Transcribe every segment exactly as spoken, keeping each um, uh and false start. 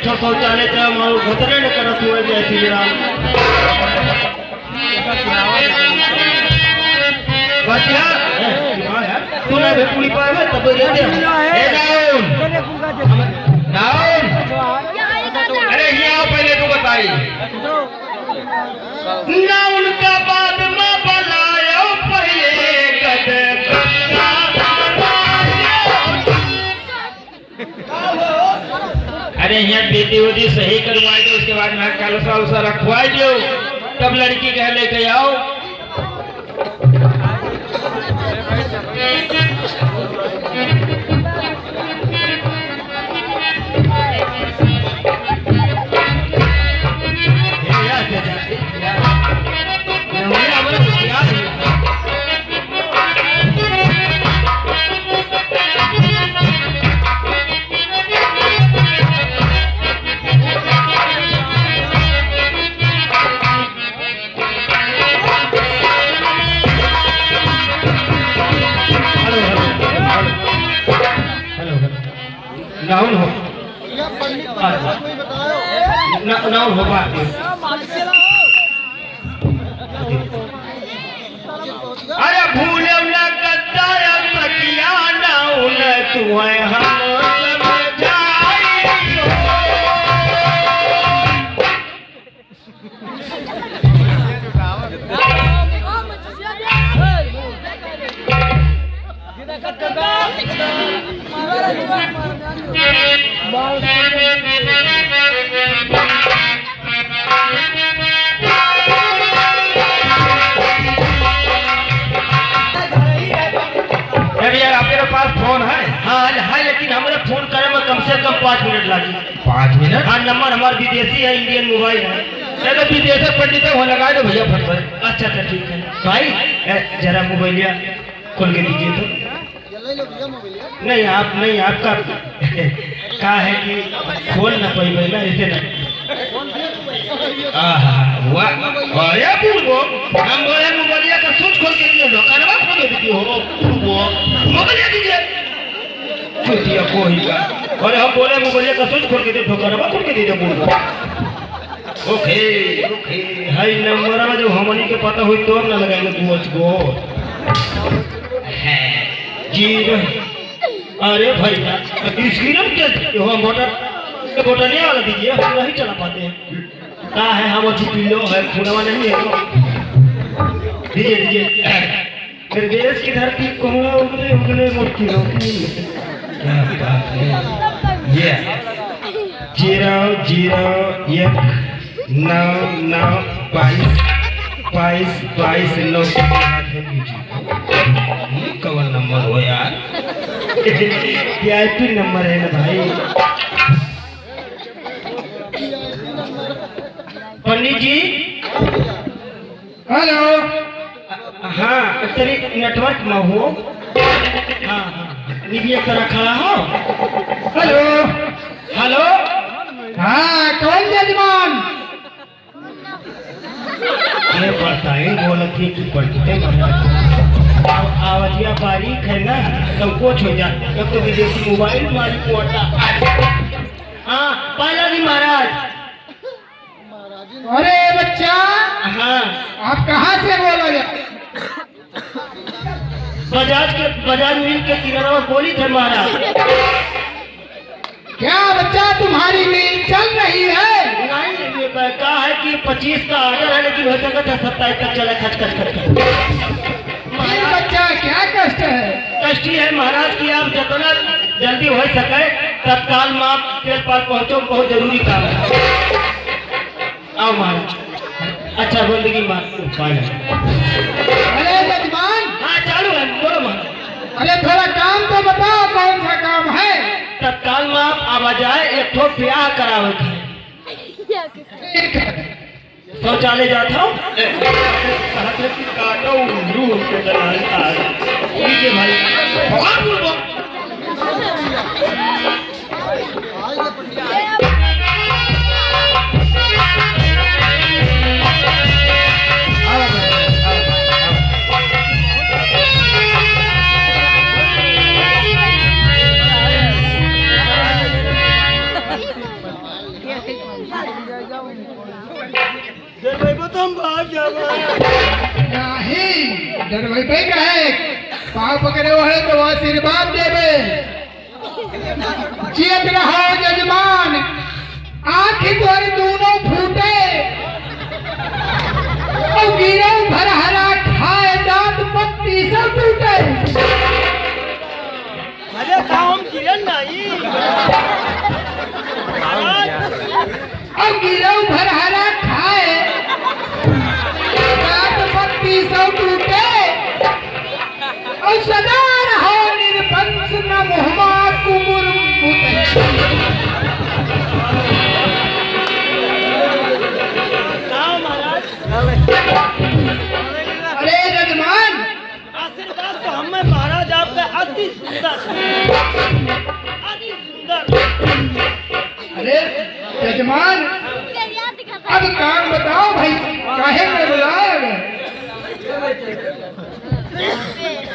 शौचालय त हम और घोतरे न करत हुए, जय श्री राम। बस यार, ए, दिमाग है। तू ना बे पूरी पाए में, तब ये दे। ए, डाउन। डाउन। अरे, यहाँ पहले तू बताई। ना उनका बाद में बुलायो, पहले कद अरे, यहाँ बेटी उटी सही करवाई दो, उसके बाद में कलसा उलसा रखवाई दो, तब लड़की के लेके आओ। Hello, hello, hello। Hello, hello। Noun हो। ना-, noun हो, बात नहीं। अरे भूले ना गद्दार तकिया noun, तू है हम समझाई हो। अरे यार, आपके पास फोन है? हाँ, है, लेकिन हमरे फोन करे में कम से कम पाँच मिनट लागी। पाँच मिनट? हाँ, नंबर हमार विदेशी है, Indian mobile है। चलो, विदेशी पंडित है, वहाँ लगा दो भैया, फट से। अच्छा, अच्छा, ठीक है। भाई, ए, जरा मोबाइलिया खोल के दीजिए तो। नहीं, आप नहीं, आपका का है कि खोल ना पाई ना, इसे ना। आहा, वाह, अरे बुढ़बो, हम बोले मोबाइलिया का switch खोल के दिए, ढक्कनवा खोल के दीजिए हो, बुढ़बो, मोबाइलिया दीजिए। चुतिया कोही का। अरे हम बोले मोबाइलिया का switch खोल के दे, ढक्कनवा खोल के दे दे बुढ़बो। OK, OK। हाई नंबरवा जो हमनी के पता होई तो हम ना लगाएंगे गुआच को। है। जीरो। अरे भाई, screen में क्या हो? मोटर, ये मोटरिया वाला दीजिए, हम नहीं चला पाते हैं। का है, हम अभी पी लो है, खूनवा नहीं है। दीजिए, दीजिए। फिर देश की धरती को उगले, उगले मोती होती। क्या बात है। ये जीरो, जीरो, एक, नौ, नौ, बाईस, बाईस, बाईस, नौ। ये कौन नंबर हो यार? VIP नंबर है ना भाई। पंडित जी। Hello। हाँ, तनी network में हो। हाँ, हाँ। निबिया तरह खड़ा हो। Hello। Hello। हाँ, कौन जजमान? ये बताई, बोलत ही कि पढ़ते मरत। आव-, आवाजिया बारीक है ना, संकोच हो जा। अब तो विदेशी मोबाइल मारी पोटा। हाँ, पहला दिन महाराज। अरे बच्चा, हाँ। आप कहाँ से बोला जा? बजाज के, बजाज मिल के किनारा पर बोली थे महाराज। क्या बच्चा, तुम्हारी मिल चल रही है? नहीं, ये ब-, कहा है कि पच्चीस का order है, लेकिन हो सके तो सत्ताईस तक चले, खच, खच, खच, खच। जी बच्चा, क्या कष्ट है? कष्ट ही है महाराज कि आप जितना जल्दी हो सके, तत्काल में आप तेल पार पहुँचो, बहुत जरूरी काम है। आओ महाराज। अच्छा, बंदगी मार, पानी। अरे जजमान। हाँ, चालू है, बोलो महाराज। अरे थोड़ा काम तो बताओ, कौन सा काम है? तत्काल में आप आवा जाए, एक ठो ब्याह करावे के है। शौचालय जात हो? ए, ए, ए, काटो उल्लू के दलाल का। ठीक है भाई। भगवान बोल, बोल। डरवैबो तो हम भाग जाबो। नहीं, डरवैबे काहे? पाँव पकड़े हो है तो आशीर्वाद देबे। जियत रहो जजमान, आँखी तोर दूनो फूटे, और गिरौ भरहरा खाए दाँत पत्ती से टूटे। अरे का हम गिरन नहीं। महाराज। अब गिरौ भरहरा खाए, दाँत पत्ती सौ टूटे, और सदा रहो निरपंस न मुहमा कुमुर मुते। का महाराज? अरे जजमान, आशीर्वाद तो हमें महाराज आपका अति सुंदर, अति सुंदर। अरे जजमान, अब काम बताओ भाई, काहे में बुलाए हैं?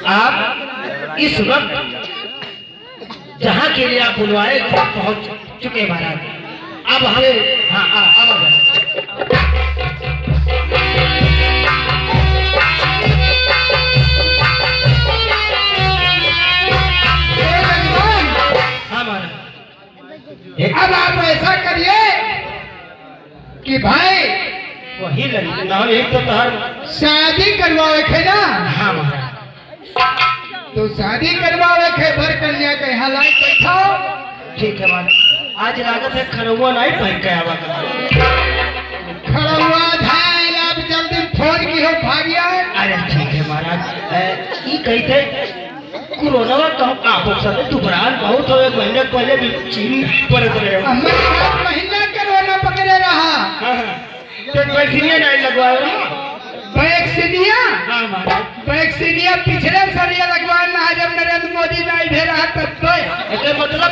आप इस वक्त जहाँ के लिए आप बुलवाए, वहाँ पहुँच चुके हैं महाराज। अब हमें, हाँ, आ, अब आ जाओ। हाँ महाराज। अब आप ऐसा करिए कि भाई वही लड़की, नाम एक तो तोहर शादी करवावे के है ना? हाँ महाराज। तो शादी करवावे के है, वर कन्या के यहाँ लाइके बैठाओ। ठीक है महाराज, आज लागत है खड़ुआ नहीं पहन के आवा का। खड़ुआ धायल, आप जल्दी फोन की हो भागिया। अरे ठीक है महाराज, ए, ई कहते कोरोनावा कहूँ आप सब दुबरान बहुत हो, एक महीने पहले भी चीन पड़त रहे हो। हमें सात महीना कोरोना पकड़े रहा। हाँ, हाँ। तो वैक्सीनिया नहीं लगवाओ ना? वैक्सीनिया? हाँ, महाराज। वैक्सीनिया पिछले सरिया लगवाए ना, जब नरेंद्र मोदी नहीं भे रहा तब तो। एके मतलब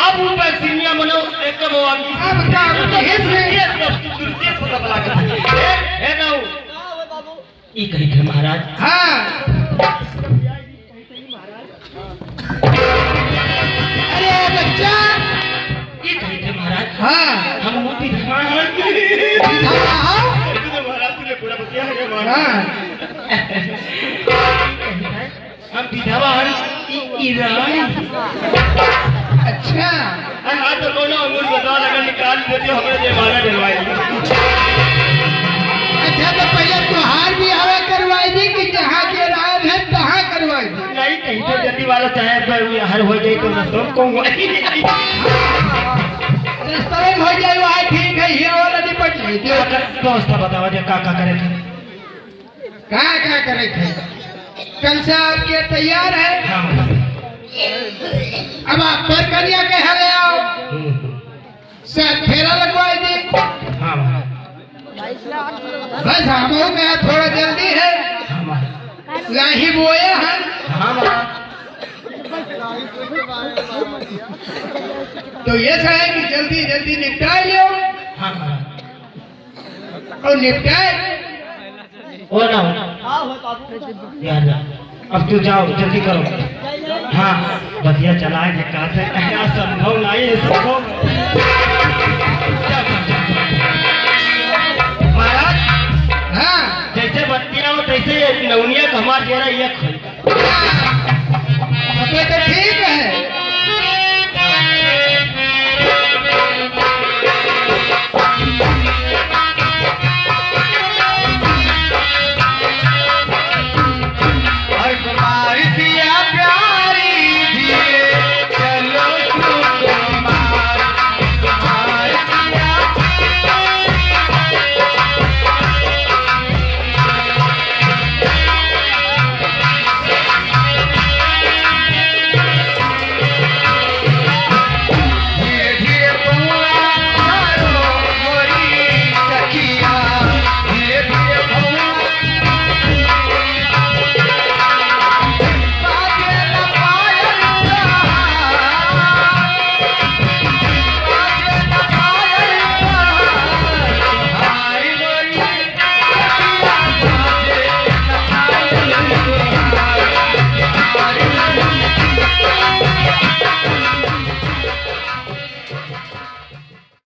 अब वो वैक्सीनिया मनो एक वो आदमी। अब का, अब ये से ये सब तू दुर्दे को सब लागत है। ए, ए, ना हो। ई कही थे महाराज। हाँ। अरे बच्चा। ई कही थे महाराज। हाँ। हम वो विधवा हैं। विधवा हो? तू तो महाराज, तूने पूरा बतिया है महाराज। हाँ। ई कही थे, हम विधवा हैं, ई, ई रानी। अच्छा। अरे हाँ, तो कोनो अंगूर बताओ, अगर निकाल देते हो, हमरे जयमाला डलवाई। अच्छा, तो पहले तोहार बियाह करवाई दी कि जहाँ के राज है, तहाँ करवाई दी? नहीं, कहीं तो जल्दी वाला चाहे, अब हर हो जाए तो रस्तों में कहूँगा। रस्तों में हो जाए, वहाँ ठीक है, हीरो वाला निपट ले। व्यवस्था बतावा दे, का, का करे थे? का, का करे थे? कल से आपके तैयार है। हाँ। अब आप बर कन्या के यहाँ ले आओ। हम्म। सात फेरा लगवाई दी। हाँ। बस हमहू के यहाँ थोड़ा जल्दी है। हाँ। लाही बोए हैं। हाँ। तो ये है कि जल्दी जल्दी निपटाई लो। हाँ। और निपटाए। ओ ना हो। यार जा। अब तू जाओ, जल्दी करो। हाँ, बतिया चलाए के कहते हैं, असंभव नहीं है, संभव।